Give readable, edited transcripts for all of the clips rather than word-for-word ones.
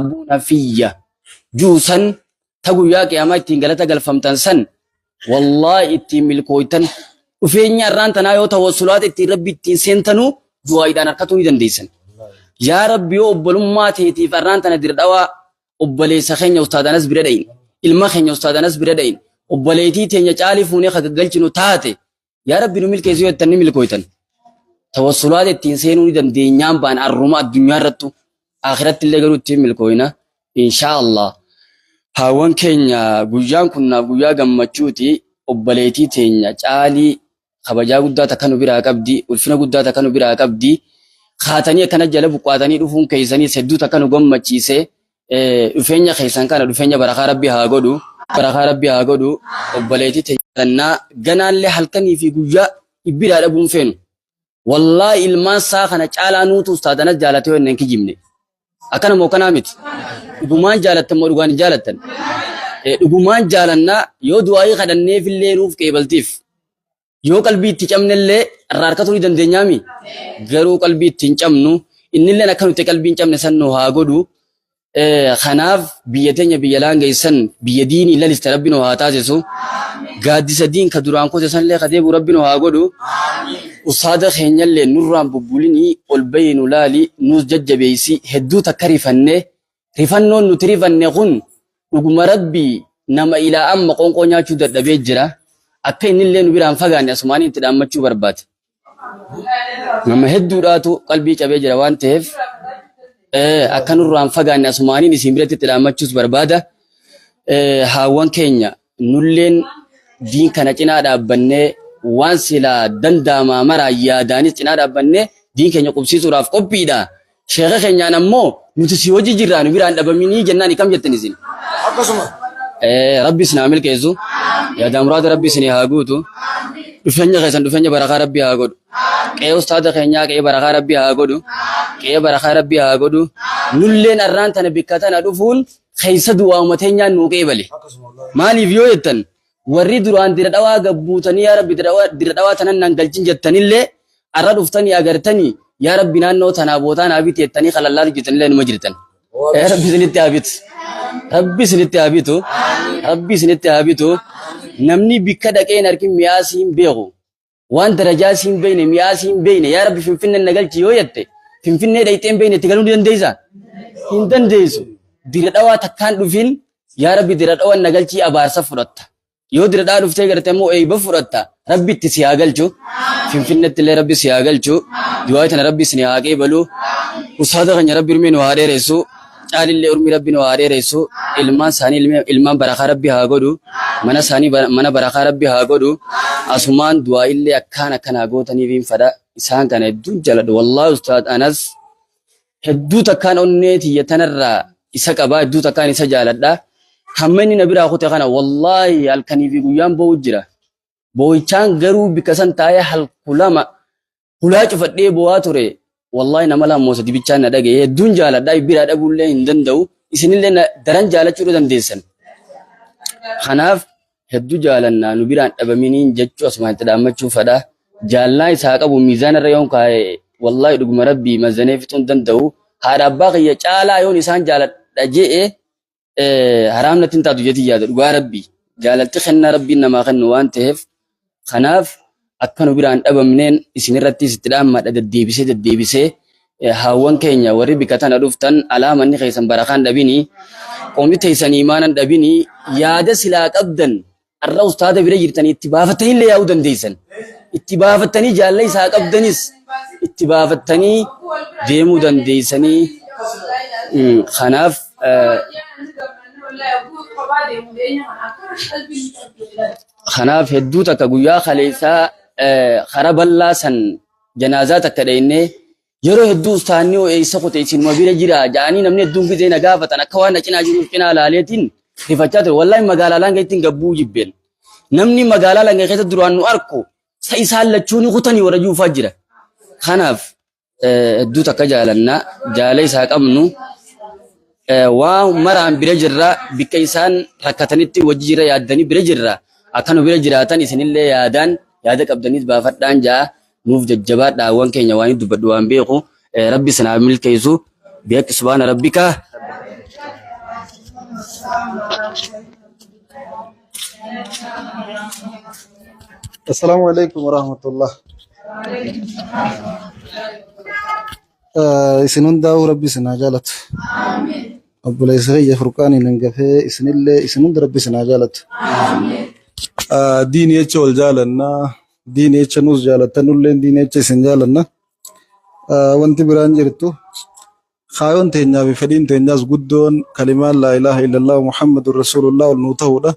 Rabbuna fiyya juusan ta guyyaa qiyaamaa ittiin galata galfamtan san wallaahi ittiin milkooytan. Dhufeenya arraan tanaa yoo tawassulaata ittiin rabbi ittiin seentanuu du'aayiidhaan harkatuu ni dandeessan. Yaa rabbi, yoo obbolummaa teetiif arraan tana Dirdhawaa obboleessa keenya Ustaad Anas bira dhayin, ilma keenya Ustaad Anas bira dhayin, obboleetii teenya Caalii fuunee ka gaggalchinu taate, yaa rabbi nu milkeessi yoo jettan ni milkooytan. Tawassulaata ittiin seenuu ni dandeenyaan baan arruma addunyaa irrattu, akhiratti illee garuu ittiin milkooyna inshaa Allah. Haawwan keenya, guyyaan kun naaf guyyaa gammachuuti. Obboleetii teenya Caalii kabajaa guddaa takka nu biraa qabdi, ulfina guddaa takka nu biraa qabdi. Kaatanii akkana jala buqqaatanii dhufuun keessanii hedduu takka nu gammachiise. Dhufeenya keessan kana dhufeenya barakaa rabbi haa godhu, barakaa rabbi haa godhu. Obboleetii teenya ganaallee halkanii fi guyyaa biraa dhabuun feenu. Wallaahi, ilmaan isaa kana caalaa nuutu Ustaad Anas jaalatee yoo hin kijibne. Akkana moo kanaa miti? Dhugumaan jaalattan moo dhugaan hin jaalattan? Dhugumaan jaalannaa. Yoo du'aayii kadhanneefillee nuuf qeebaltiif. Yoo qalbii itti cabnellee irraa harkatuu ni dandeenyaami. Garuu qalbii itti hin cabnu. Innilleen akka nuti qalbii hin cabne san nu haa godhu. Kanaaf biyya teenya biyya laangeessan, biyya diinii laliste rabbi nu haa taasisu. Gaaddisa diin ka duraan kute sanillee ka deebi'u rabbi nu haa godhu. Ustaada keenyallee nurraan bubbulinii ol bayi nu laali, nuus jajjabeessi. Hedduu takka rifannee, rifannoon nuti rifanne kun dhuguma rabbi nama ilaa amma qoonqoo nyaachuu dadhabee jira. Akka innillee nu biraan fagaanne asumaanii itti dhaammachuu barbaade. Nama hedduudhaatu qalbii cabee jira waan ta'eef, akka nurraan fagaanne asumaaniin isin biratti itti dhaammachuus barbaada. Haawwan keenya, nulleen diin kana cinaa dhaabbannee, waan silaa danda'amaa maraa yaadaanis cinaa dhaabbannee diin keenya qubsiisuudhaaf qophiidha. Sheeka keenyaan ammoo nuti si hojii jirraa, nu biraan dhabaminii jennaan kam jettan isin? Akkasuma. Rabbi isin haa milkeessu. Yaada muraada rabbi isin haa guutu. Dhufeenya keessan dhufeenya barakaa rabbi haa godhu. Qe'ee ustaada keenyaa qe'ee barakaa rabbi haa godhu. Qe'ee barakaa rabbi haa godhu. Nulleen arraan tana bikka tana dhufuun keessa du'aa uummateenyaan nuu qeebale. Akkasuma wallaahi. Maaliif yoo jettan, warri duraan Dira Dhawaa gabbuutanii yaa rabbi Dira Dhawaa tanan nan galchin jettanillee, arra dhuftanii agartanii yaa rabbi naannoo tanaa bootaa naa biti jettanii kalallaa hojjetanillee numa jirtan. Rabbi isinitti haa bitu. Rabbi isinitti haa bitu. Rabbi isinitti haa bitu. Namni bikka dhaqee hin argin mi'aa sii hin beeku. Waan darajaa sii hin beekne, mi'aa sii hin beekne, yaa rabbi Finfinnee na galchi yoo jette, Finfinnee dhaqxee hin beekne itti galuu ni dandeessaa? Hin dandeessu. Dira Dhawaa takkaan dhufin yaa rabbi Dira Dhawaan na galchii abaarsa fudhatta. Yoo Dira Dhawaa dhuftee garte immoo eeyba fudhatta. Rabbi itti si haa galchu. Finfinnetti illee rabbi si haa galchu. Du'aa tana rabbi isin haa qeebalu. Ustaada keenya rabbi urmii nu haa dheeressu. Caalillee urmii rabbi nu haa dheeressu. Ilmaan isaanii ilmaan barakaa rabbi haa godhu. Mana isaanii mana barakaa rabbi haa godhu. Asumaan du'aa illee akkaan akkanaa gootaniif hin fadha. Isaan kana hedduun jaaladha. Wallaahi, Ustaad Anas hedduu takkaan onnee tiyya tanarraa isa qabaa, hedduu takkaan isa jaaladha. Hamma inni na biraa kute kana wallaahi halkanii fi guyyaan boo'u jira. Boo'ichaan garuu bikka san taa'ee halku lama hulaa cufadhee boo'aa ture. Wallaahi, nama lammoo dibichaan na dhagaye. Hedduun jaaladha, biraa dhabuullee hin danda'u. Isinillee na daran jaalachuu dandeessan. Kanaaf hedduu jaalannaa, nu biraan dhabaminiin jechuu asumaan itti dhaammachuu fedha. Jaallaa isaa qabu miizaana irra yoon kaa'e, wallaahi dhuguma rabbii mazanee fixuu hin danda'u. Haadha abbaa kiyya caalaa yoon isaan jaaladha je'e haraam natti hin taatu jeetii yaada, dhugaa rabbii. Jaalalti kennaa rabbiin namaa kennu waan ta'eef, kanaaf akka nu biraan dhabamneen isinirrattis itti dhaammadha deddeebisee deddeebisee. Haawwan keenya, warri bikka tana dhuftan, alaamanni keessan barakaan dhabinii, qoomni teessan iimaanan dhabinii, yaada silaa qabdan arra ustaada bira jirtanii itti baafattanii illee yaa'uu dandeessan. Itti baafattanii jaalla isaa qabdanis itti baafattanii deemuu dandeessanii. Kanaaf hedduu takka guyyaa kaleessaa karaa bal'aa san janaazaa takka dhaynee, yeroo hedduu ustaanni hoo eessa kute, isinuma bira jira ja'anii namni hedduun gizee na gaafatan, akka waan na cinaa jiruuf cinaa laaleetiin rifachaa ture. Wallaahi, magaalaa Laanga ittiin gabbuu jibbeen. Namni magaalaa Laanga keessa duraan nu arku sa isaan lachuu ni kutanii warra juufaa jira. Kanaaf hedduu takka jaalannaa, jaala isaa qabnu waa maraan bira jirra, bikka isaan rakkatanitti wajji jira, yaaddanii bira jirra. Akka nu bira jiraatan isinillee yaadaan yaada qabdaniis baafadhaan ja'a. Nuuf jajjabaadhaa, waan keenya waan dubbadhu waan beeku. Rabbi isin haa milkeessu. Biyakki subhaana rabbika. Assalaamu alaikum warahmatullah. Isin hundaa'uu Rabbi isin haa jaalatu. Obboleessa kiyya Furqaaniin hangafee isinillee isin hunda Rabbi isin haa jaalatu. Diini jecha wal jaalanna. Diini jecha nuus jaalattan nulleen diini jecha isin jaalanna. Wanti biraan jirtu kaayoon teenyaa fi fedhiin teenyaas guddoon kalimaan laa ilaaha illallah Muhammadun Rasuulullah ol nuu ta'uudha.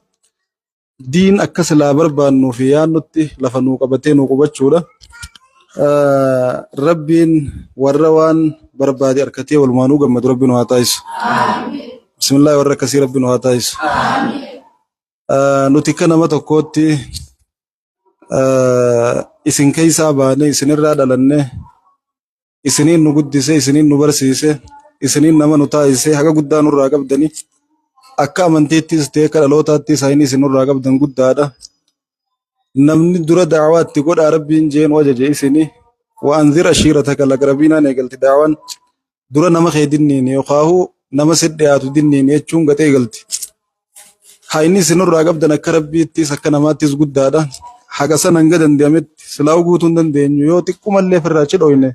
Diin akka silaa barbaannuu fi yaannutti lafa nuu qabatee nuu qubachuudha. Rabbiin warra waan barbaade arkatee walumaanuu gammadu Rabbi nu haa taasisu. Bismillah warra akkasii Rabbi nu haa taasisu. Nuti akka nama tokkootti isin keessaa baanee isinirraa dhalannee isiniin nu guddise, isiniin nu barsiise, isiniin nama nu taasise, haqa guddaa nurraa qabdani. Akka amantiittis ta'e akka dhalootaattis hayni isin nurraa qabdan guddaadha. Namni dura da'awaa itti godhaa Rabbiin jee nu ajaje isini. Wa'anzir ashiirataka laqrabiinaan eegalti da'awaan. Dura nama kee dinniini yookaahu nama si dhiyaatu dinniini jechuun gaxee galti. Hayni isin nurraa qabdan akka Rabbiittis akka namaattis guddaadha. Haqa san hanga danda'ametti silaa'uu guutuu hin dandeenyu yoo xiqqumallee ofirraa achi dhoyne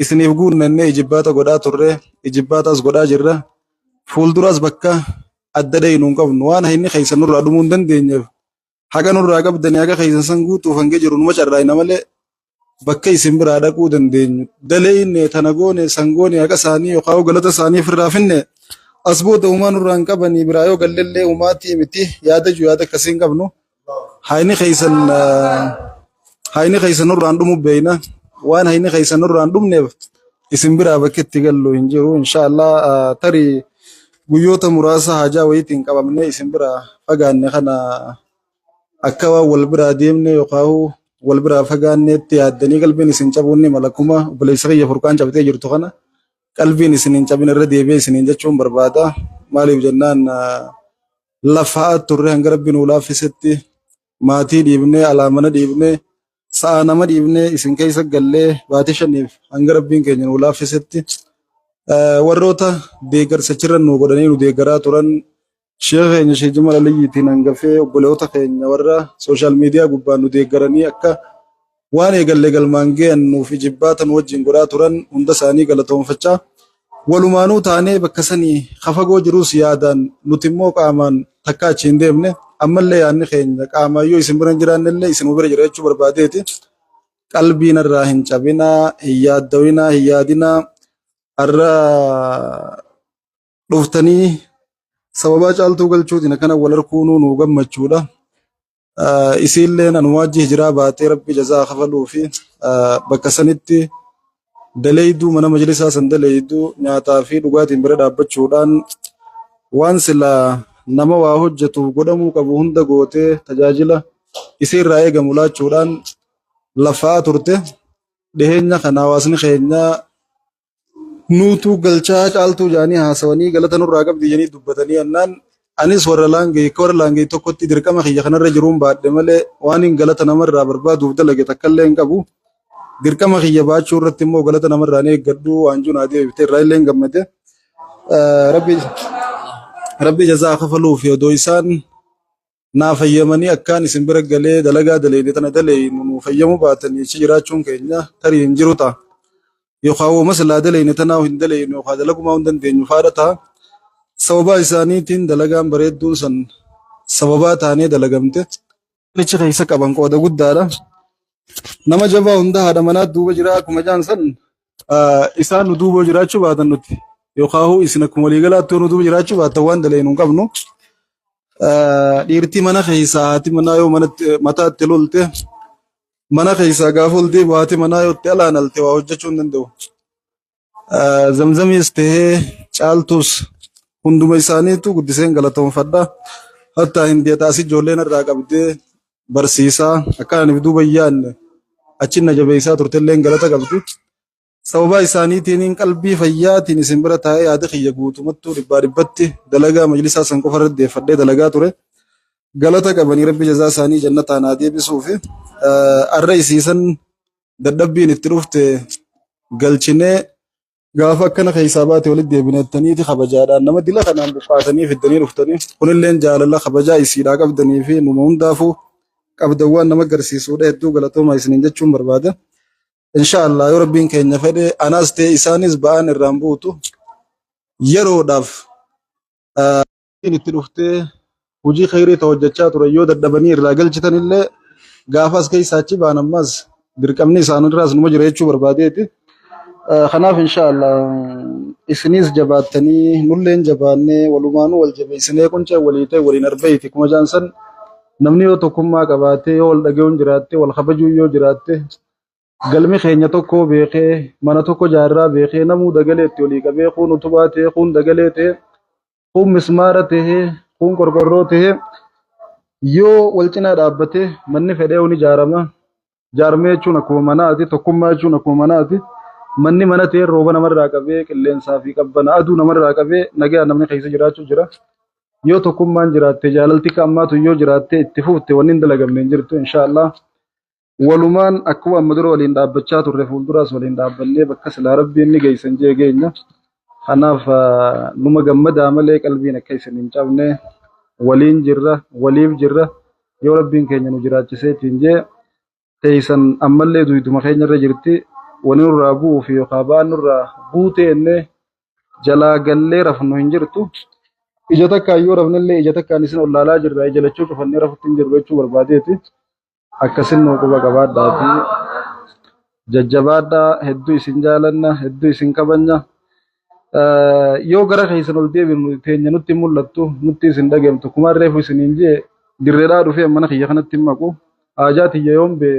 isiniif guunnannee ijibbaata godhaa turre ijibbaataas godhaa jirra. Fuulduraas bakka adda dhaynu hin qabnu waan hayni keessan nurraa dhumuu hin dandeenyeef haqa nurraa qabdanii haqa keessan san guutuuf hanga jiru numa carraayna malee bakka isin biraa dhaquu dandeenyu daleeyne tana goone san goone haqa isaanii yookaan galata isaanii ofirraa finne as booda uumaa nurraa hin qabanii biraa yoo gallellee uumaatii miti yaada jiru yaada akkasii hin qabnu hayni keessan hayni keessan nurraan dhumu beeyna waan hayni keessan nurraan dhumneef isin biraa bakki itti gallu hin jiru inshaallah tarii guyyoota muraasa haajaa wayiitiin qabamnee isin biraa fagaanne kana akka waan wal biraa deemne yookaan wal biraa fagaanneetti yaaddanii qalbiin isin cabuun ni mala. Akkuma obboleessa kiyya Furqaan cabtee jirtu kana qalbiin isin hin cabin irra deebi'ee isiniin jechuun barbaada. Maaliif jennaan lafaa turre hanga rabbi nuu laaffisetti maatii dhiibnee alaa mana dhiibnee sa'a nama dhiibnee isin keessa gallee baatii shaniif hanga rabbiin keenya nuu laaffisetti warroota deeggarsa achirra nuu godhanii nu deeggaraa turan Sheekha keenya Sheekh Jamal Aliyyiitiin hangafee obboleewota keenya warra sooshaal miidiyaa gubbaan nu deeggaranii akka waan eegalle galmaan gayan nuuf ijibbaata nu wajjin godhaa turan hunda isaanii galatoomfachaa walumaanuu taanee bakka sanii ka fagoo jirus yaadaan nuti immoo qaamaan takka achi hin deemne ammallee yaadni keenya qaamaan yoo isin bira hin jiraannellee isinuma bira jira jechuu barbaadeeti. Qalbii narraa hin cabinaa, hin yaaddawinaa, hin yaadinaa. Har'a dhuftanii sababaa caaltuu galchuutiin akkana wal arkuunuu nuu gammachuudha. Isiilleen anuma wajji hijiraa baatee rabbi jazaa kafaluu fi bakka sanitti daleeyduu mana majlisaa san daleeyduu nyaataa fi dhugaatiin bira dhaabbachuudhaan waan silaa nama waa hojjetuuf godhamuu qabu hunda gootee tajaajila isii irraa eegamu laachuudhaan lafaa turte. Dhiheenya kana hawaasni keenya nuutuu galchaa caaltuu jaanii haasawanii galata nurraa qabdi jedhanii dubbatanii jennaan anis warra laangee akka warra laangee tokkotti dirqama kiyya kanarra jiruun baadhe malee waan hin galata namarraa barbaaduuf dalage takkallee hin qabu. Dirqama kiyya baachuu irratti immoo galata namarraa hin eeggadhu waan jiru naa deebifte irraa illee hin gammade. Rabbi Rabbi jazaa kafaluuf odoo isaan naa fayyamanii akkaan isin bira galee dalagaa daleeyne tana daleeynu nuu fayyamuu baatanii achi jiraachuun keenya tarii hin jiru ta'a. Yookaan wooma silaa daleeyne tanaa hin daleeynu yookaan dalagumaa hin dandeenyu faadha ta'a. Sababaa isaaniitiin dalagaan bareedduun san sababaa taanee dalagamte. Achi keessa qaban qooda guddaadha. Nama jabaa hunda haadha manaa duuba jira akkuma jaan san isaan nu duuba jiraachuu baatan nuti yookaan isin akkuma waliigalaatti nu duuba jiraachuu baatan waan daleeynu hin qabnu. Dhiirti mana keessaa haati manaa yoo manatti mataatti lolte mana keessaa gaafa ol deebi'u haati manaa yoo itti alaanalte waa hojjechuu hin danda'u. Zamzamiis ta'ee caaltuus hunduma isaaniitu guddiseen galatoomfadha. Hattaa hin deexaas ijoolleen irraa qabdee barsiisaa akka aniif duuba hin yaadne achi na jabeessaa turtelleen galata qabdi. Sababaa isaaniitiin qalbii fayyaatiin isin bira taa'ee yaada kiyya guutumattuu dhibbaa dhibbatti dalagaa majlisaa san qofa irratti deeffadhee dalagaa ture. Galata qabanii rabbi jazaa isaanii jannataan haa deebisuu fi arra isiisan dadhabbiin itti dhufte galchinee Gaafa akkana keessaa baate walitti deebinettaniiti kabajaadhaan nama dila kanaan buqqaatanii fiddanii dhuftanii kunilleen jaalala kabajaa isiidhaa qabdanii fi numa hundaafuu qabdan waan nama agarsiisuudha hedduu galatoomaa isiniin jechuun barbaada. Inshaallah yoo rabbiin keenya fedhe anaas ta'e isaanis ba'aan irraan buutu yeroodhaaf itti dhuftee hojii khayrii ta hojjechaa ture yoo dadhabanii irraa galchitan illee gaafa as keessaa achi ba'an ammas dirqamni isaanirraas numa jira jechuu barbaadeeti. Kanaaf inshaallah isinis jabaattanii nulleen jabaannee walumaanuu wal jabeessinee quncee walii ta'e waliin arbeeyti kuma jaansan namni yoo tokkummaa qabaatee yoo wal dhaga'uun jiraatte wal kabajuun yoo jiraatte galmi keenya tokko beekee mana tokko jaarraa beekee namuu dagalee itti olii qabee kuun utubaa ta'ee kuun dagalee ta'ee kuun mismaara ta'ee kuun qorqorroo ta'ee yoo wal cinaa dhaabbate manni fedhee ni ijaarama. Jaarmee jechuun akkuma manaati tokkummaa jechuun akkuma manaati. Manni mana ta'ee rooba namarraa qabee qilleensaa fi qabbana aduu namarraa qabee nagaa namni keessa jiraachuu jira. Yoo tokkummaan jiraatte jaalalti ammaatu yoo jiraatte itti fufte wanni hin dalagamne hin jirtu inshaallah. Walumaan akkuma amma dura waliin dhaabbachaa turre fuulduraas waliin dhaabbannee bakka silaa rabbiin ni geessan jee geenya. Kanaaf numa gammadaa malee qalbiin akka isin hin cabne waliin jirra waliif jirra yoo rabbiin keenya nu jiraachiseetiin jee teessan ammallee duyduma keenya irra jirti wani nurraa bu'uu fi yookaan ba'aan nurraa buutee innee jalaa gallee rafnu hin jirtu. Ija takkaan yoo rafnellee ija takkaan isin ollaalaa jirra ija lachuu cufannee rafutti hin jirru jechuu barbaadeeti. Akkasin nuu quba qabaadhaatii jajjabaadhaa hedduu isin jaalanna hedduu isin kabanya. Yoo gara keessan ol deebinu teenya nutti hin mul'attu nutti isin dhageemtu kumaan reefu isiniin jee dirreedhaa dhufee mana kiyya kanatti hin maqu haajaa tiyya yoon bee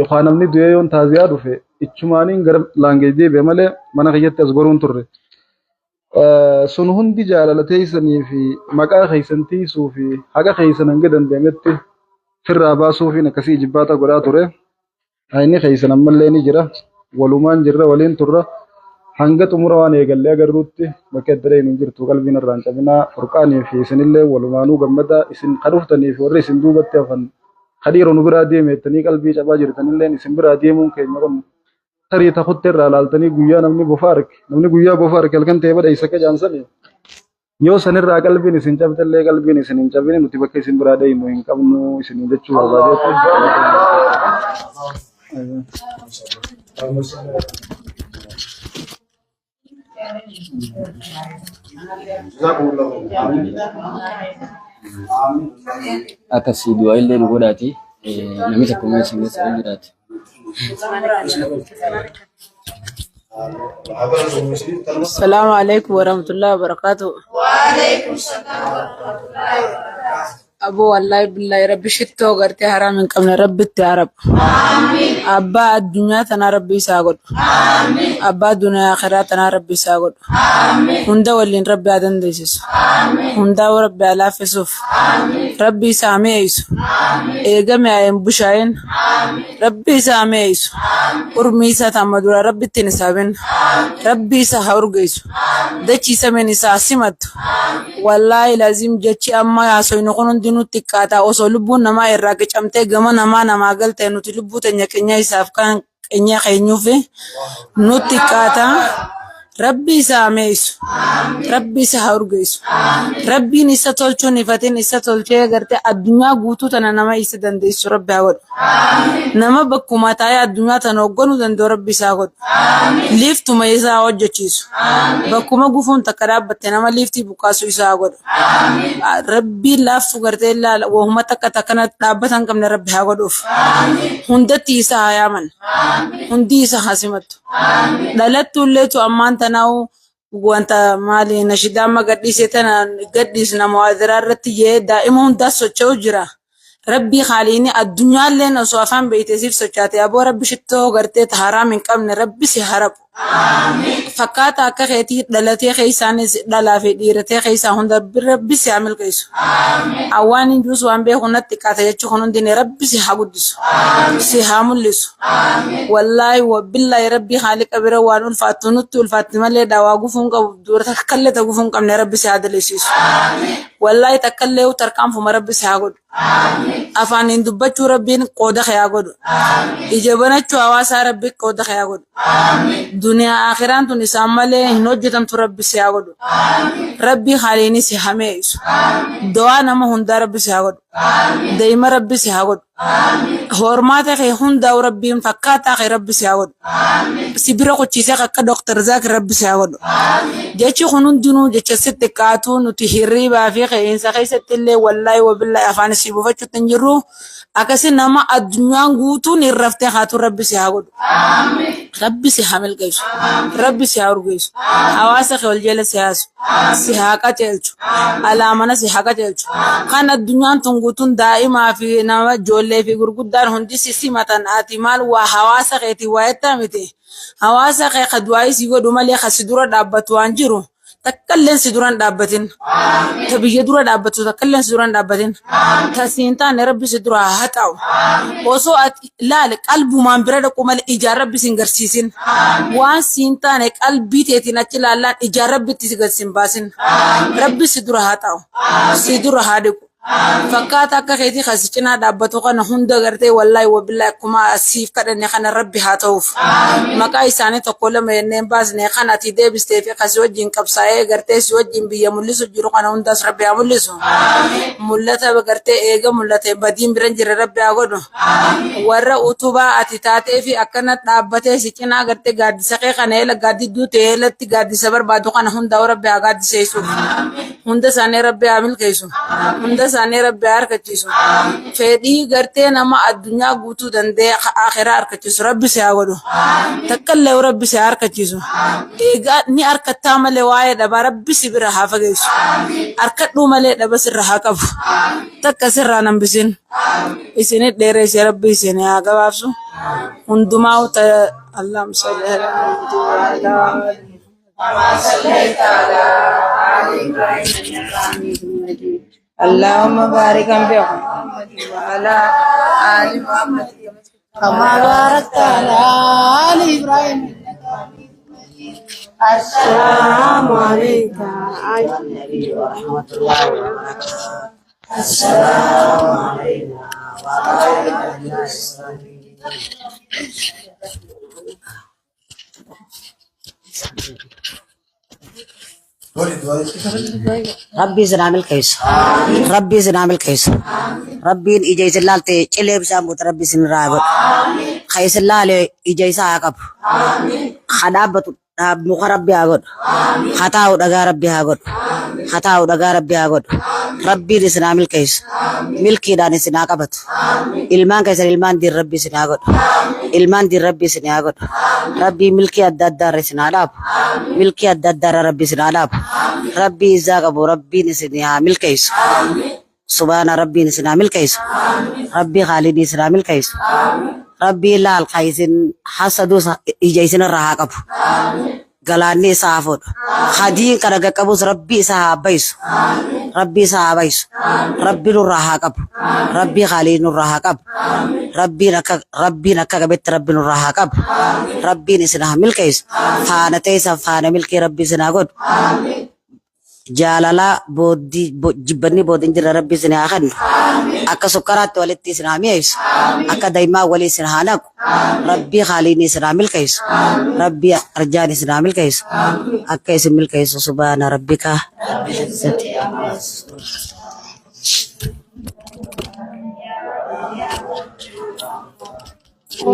yookaan namni du'ee yoon taaziyaa dhufe ichumaaniin gara laangee deebi'e malee mana kiyyatti as goruun turre. Sun hundi jaalala teessanii fi maqaa keessan tiisuu fi haqa keessan hanga danda'ametti firraa baasuufiin akkasii ijibbaata godhaa ture. Inni keessan ammallee ni jira. Walumaan jirra waliin turra. Hanga xumura waan eegallee agarruutti bakka adda hin jirtu qalbiin irraa hin cabinaa. Furqaanii fi isinillee walumaanuu gammadaa isin kan dhuftanii fi warri isin duubatti hafan kadhiiroo nu biraa deemeettanii qalbii cabaa jirtanillee isin biraa deemuun keenya kun tarii takutti irraa laaltanii guyyaa namni bofa arge namni guyyaa bofa arge halkan ta'e badheessa akka jaansani yoo sanirraa qalbiin isin cabtellee qalbiin isin hin cabine nuti bakka isin biraa deemnu hin qabnu isin jechuu barbaadeetti. Akkasii du'aa illee nu godhaati. Namni tokko mana isin keessa hin jiraate. Assalamu alaikum warahmatullahi wabarakatuh. Aboo wallaahi billaahi rabbi shittoo gartee haraam hin qabne rabbi itti haa rabu. Abbaa addunyaa tanaa rabbi isaa godhu. Abbaa duniyaa akhiraa tanaa rabbi isaa godhu. Hunda waliin rabbi haa dandeessisu. Hundaa rabbi haa laaffisuuf. Rabbi isaa haa mi'eessu. Eega mi'aayeen bushaayeen. Rabbi isaa haa mi'eessu. Urmii isaa ta'amma duraa rabbi ittiin hisaabin. Rabbi isa haa urgeessu. Dachii sameen isaa haa simattu. Wallaahi laziim jechi amma haasoynu kun hundinuu xiqqaata. Osoo lubbuun namaa irraa qicamtee gama namaa namaa galte nuti lubbuu teenya qinyaa isaaf kan qinyaa keenyuufi nutti xiqqaata. Rabbi isa haa mi'eessu. Rabbi isa haa urgeessu. Rabbiin isa tolchuun ifatiin isa tolchee gartee addunyaa guutuu tana nama isa dandeessu Rabbi haa godhu. Nama bakkuma taa'ee addunyaa tana hoogganuu danda'u Rabbi isaa godhu. Liiftuma isaa hojjechiisu. Bakkuma gufuun takka dhaabbatte nama liiftii buqqaasu isaa godhu. Rabbiin laaftuu gartee ilaala wahuma takka takkana dhaabbata hin qabne Rabbi haa godhuuf. Hundatti isa haa yaaman. Hundi isa haa simattu. Dhalattuu illeetu ammaan tanaa'u wanta maali nashidaa amma gadhiisee tana gadhiisna muhaadiraa irratti jee daa'ima hundaa socho'u jira. Rabbii haaliini addunyaalleen osoo afaan beeytee siif sochaate aboo rabbi shittoo gartee ta haraam hin qabne rabbi si harabu. Fakkaata akka keetii dhalatee keessaanis dhalaa fi dhiiratee keessaa hunda rabbi si haa milkeessu. Awwaan hin juus waan beeku natti xiqqaata jechuu kun hundinee rabbi si haa guddisu. Si haa mul'isu. Wallaahi wabillaahi rabbii haaliqa bira waan ulfaattu nutti ulfaatti malee daawaa gufuu hin qabu dura takkallee ta gufuu hin qabne rabbi si haa dalisiisu. Wallaahi takkallee tarkaanfuma rabbi si haa godhu. Afaaniin dubbachuu Rabbiin qooda kee haa godhu. Ija banachuu hawaasaa Rabbi qooda kee haa godhu. Duniyaa akiraan tun isaan malee hin hojjetamtu Rabbi si haa godhu. Rabbi haaliini si haa mi'eessu. Dawaa nama hundaa Rabbi si haa godhu. Daa'ima Rabbi si haa godhu. Hormaata kee hundaa'u Rabbiin fakkaataa kee Rabbi si haa godhu. Si bira kuchiisee akka Dooktar Zaakir Rabbi si haa godhu. Jechi kun hundinuu jecha sitti xiqqaatu nuti hirriibaa fi qe'insa keessatti illee wallaahi wabillaahi afaan si buufachuutti hin jirru. Akkasi nama addunyaan guutuun hin raftee haatu Rabbi si haa godhu. Rabbi si haa milkeessu. Rabbi si haa urgeessu. Hawaasa kee ol jala si haasu. Si haa qajeelchu. Alaamana si haa qajeelchu. Kan addunyaan tun guutuun daa'imaa fi nama ijoollee fi gurguddaan hundi si simatan ati maal waa hawaasa keetii waa jettaa miti. Hawaasa kee ka du'aayii si godhu malee ka si dura dhaabbatu waan jiru. Takka illeen si dura hin dhaabbatin. Ta biyya dura dhaabbatu takka illeen si dura hin dhaabbatin. Ta siin taane Rabbi si dura haa haxaa'u. Osoo ati laale qalbumaan bira dhaqu malee ijaan Rabbi si hin garsiisin. Waan siin taane qalbii teetiin achi laallaan ijaan Rabbitti si gad sin baasin. Rabbi si dura haa xaa'u. Si dura haa dhiqu. Fakkaata akka keetii kan si cinaa dhaabbatu kana hunda gartee wallaahi wabillaahi akkuma siif kadhanne kana Rabbi haa ta'uuf. Maqaa isaanii tokko lama jennee hin baasne kan ati deebistee fi kan si wajjin qabsaa'ee gartee si wajjin biyya mul'isu jiru kana hundaas Rabbi haa mul'isu. Mul'ata gartee eega mul'ate badiin bira hin jirre Rabbi haa godhu. Warra utubaa ati taatee fi akkana dhaabbatee si cinaa gartee gaaddisa kee kana eela gaaddidduu ta'e eelatti gaaddisa barbaadu kana hundaa'u Rabbi haa gaaddiseessuuf. Hunda isaanii Rabbi haa milkeessu. Hunda isaanii Rabbi haa harkachiisu. Fedhii gartee nama addunyaa guutuu danda'e akhiraa harkachiisu Rabbi si haa godhu. Takka illee Rabbi si haa harkachiisu. Egaa ni harkattaa malee waa'ee dhabaa Rabbi si bira haa fageessu. Harkadhuu malee dhaba sirra haa qabu. Takka sirraa hambisin. Isinit dheeresse Rabbi isin haa gabaabsu. Hundumaa Allahumma salli ala Muhammad wa ala alihi. اللهم بارك في محمد وعلى آل محمد كما باركت على آل إبراهيم إنك حميد مجيد. السلام عليك أيها النبي ورحمة الله وبركاته. السلام علينا وعلى عباد الله الصالحين. Rabbii isin haa milkeessu. Rabbii isin haa milkeessu. Rabbiin ija isin laalte cilee bishaan buute rabbi isin irraa haa godhu. Ka isin laale ija isaa haa qabu. Ka dhaabbatu muka rabbi haa godhu. Ka taa'u dhagaa rabbi haa godhu. Ka taa'u dhagaa rabbi haa godhu. Rabbiin isin haa milkeessu. Milkiidhaan isin haa qabatu. Ilmaan keessan ilmaan diin rabbi isin haa godhu. Ilmaan diin rabbi isin haa godhu. Rabbii milkii adda addaa irra isin haa dhaabu. Milkii adda addaa irra rabbi isin haa dhaabu. Rabbii izaa qabu rabbiin isin haa milkeessu. Subhaana rabbiin isin haa milkeessu. Rabbii khaalidii isin haa milkeessu. Rabbii laal ka isin hasadus ija isin irraa haa qabu. Galaanni isaa haa fuudhu. Hadiin kana qaqqabus rabbi isa haa bayisu. Rabbi isa haa bayisu. Rabbi nurraa haa qabu. Rabbii khaalidii nurraa haa qabu. Rabbiin akka qabetti rabbi nurraa haa qabu. Rabbiin isin haa milkeessu. Faana teessan faana milkii rabbi isin haa godhu. Jaalalaa booddii jibbanni booda hin jirre rabbi isin haa kennu. Akka sukkaraatti walitti isin haa mi'eessu. Akka daa'imaa walii isin haa naqu. Rabbii haaliin isin haa milkeessu. Rabbii arjaan isin haa milkeessu. Akka isin milkeessu subhaana rabbika. Rabbil izzati amma yasifuun.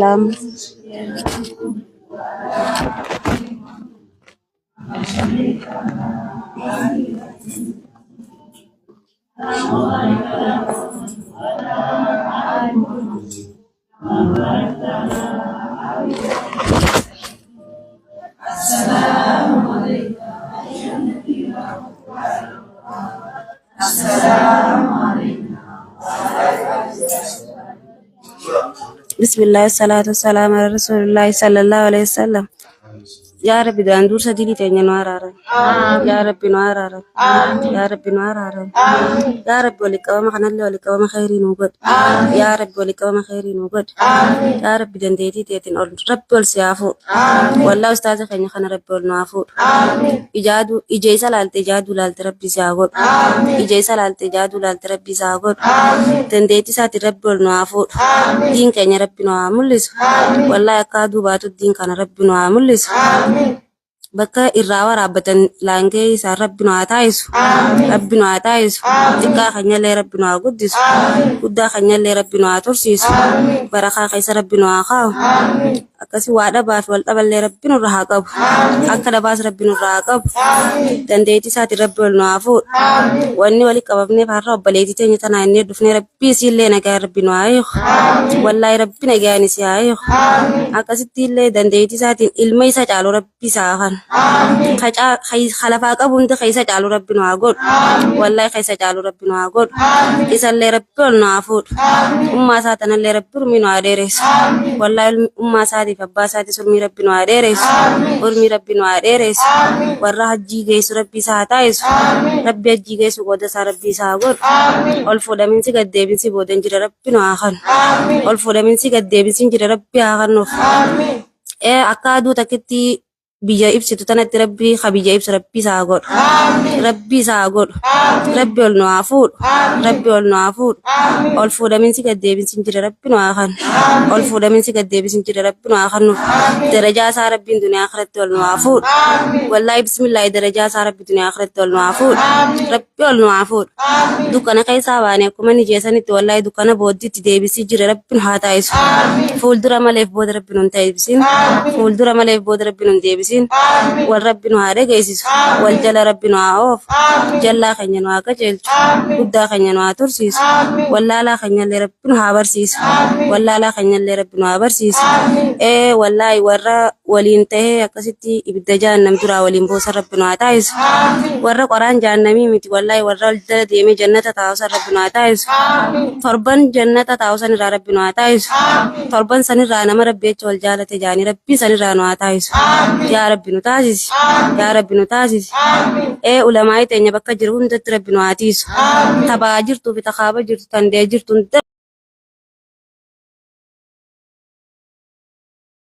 Lama. بسم الله الصلاة والسلام على رسول الله صلى الله عليه وسلم. Yaa Rabbi duraan dursa dilii teenya nu araaran. Yaa Rabbi nu araaran. Yaa Rabbi nu araaran. Yaa Rabbi walitti qabama kanallee walitti qabama khayrii nu godhi. Yaa Rabbi walitti qabama khayrii nu godhi. Yaa Rabbi dandeettii teetiin ol Rabbi ol si haa fuudhu. Wallaa ustaaza keenya kana Rabbi ol nu haa fuudhu. Ijaaduu ija isa laalte ijaaduu laalte Rabbi si haa godhu. Ija isa laalte ijaaduu laalte Rabbi si haa godhu. Dandeettii isaatiin Rabbi ol nu haa fuudhu. Diin keenya Rabbi nu haa mul'isu. Wallaahi akka aduu baatu diin kana Rabbi nu haa mul'isu. Bakka irraa waraabbatan laangee isaa Rabbi nu haa taayisu. Rabbi nu haa taayisu. Xiqqaa keenyallee Rabbi nu haa guddisu. Guddaa keenyallee Rabbi nu haa tursiisu. Barakaa keessa Rabbi nu haa kaa'u. Akkasii waa dhabaa fi wal dhaballee Rabbi nurra haa qabu. Akka dhabaas Rabbi nurra haa qabu. Dandeettii isaatiin Rabbi ol nu haa fuudhu. Wanni walitti qabamneef har'a obboleettii teenya tanaa inni dhufnee Rabbi isiillee nagaa Rabbi nu haa hiiku. Wallaahi Rabbi nagaan isii haa hiiku. Akkasitti illee dandeettii isaatiin ilma isa caalu Rabbi isaa haa kanu. Ka lafaa qabu hunda ka isa caalu Rabbi nu haa godhu. Wallaahi ka isa caalu Rabbi nu haa godhu. Isallee Rabbi ol nu haa fuudhu. Ummaa isaa tanallee Rabbi urmii nu haa dheeressu. Wallaahi ummaa isaatiif abbaa isaatis urmii Rabbi nu haa dheeressu. Urmii Rabbi nu haa dheeressu. Warra hajjii geessu Rabbi isa haa taasisu. Rabbi hajjii geessu qooda isaa Rabbi isa haa godhu. Ol fuudhaminsi gad deebinsi booda hin jira Rabbi nu haa kanu. Ol fuudhaminsi gad deebinsi hin jira Rabbi haa kanuuf. Ee akka aduu takkitti biyya ibsitu tanatti rabbi ka biyya ibsu rabbi isaa haa godhu. Rabbi isaa haa godhu. Rabbi ol nu haa fuudhu. Rabbi ol nu haa fuudhu. Ol fuudhaminsi gad deebinsi hin jira rabbi nu haa kanu. Ol fuudhaminsi gad deebinsi hin jira rabbi nu haa kanu. Darajaa isaa rabbiin duniyaa akhiratti ol nu haa fuudhu. Wallaahi bismillaahi darajaa isaa rabbi duniyaa akhiratti ol nu haa fuudhu. Rabbi ol nu haa fuudhu. Dukkana keessaa baane akkuma inni jeesanitti wallaahi dukkana booddiitti deebisii jira rabbi nu haa taasisu. Fuuldura maleef booda rabbi nu hin taasisin. Fuuldura maleef booda rabbi nu hin deebisin. Wal rabbi nu haa dhageessisu. Wal jala rabbi nu haa oofu. Jallaa keenya nu haa qajeelchu. Guddaa keenya nu haa tursiisu. Wallaalaa keenyallee rabbi nu haa barsiisu. Wallaalaa keenyallee rabbi nu haa barsiisu. Ee wallaahi warra waliin tahee akkasitti ibidda jahannam duraa waliin boosan rabbi nu haa taasisu. Warra qoraan jahannamii miti wallaahi warra ol jala deemee jannata taa'u san rabbi nu haa taasisu. Torban jannata taa'u san irraa rabbi nu haa taasisu. Torban san irraa nama rabbi jecha wal jaalate jaanii rabbi san irraa nu haa taasisu. Yaa rabbi nu taasisi. Yaa rabbi nu taasisi. Ee ulamaa'ii teenya bakka jiru hundatti rabbi nu haa tiisu. Tabaa jirtuu fi takaaba jirtu tan dee jirtu hunda.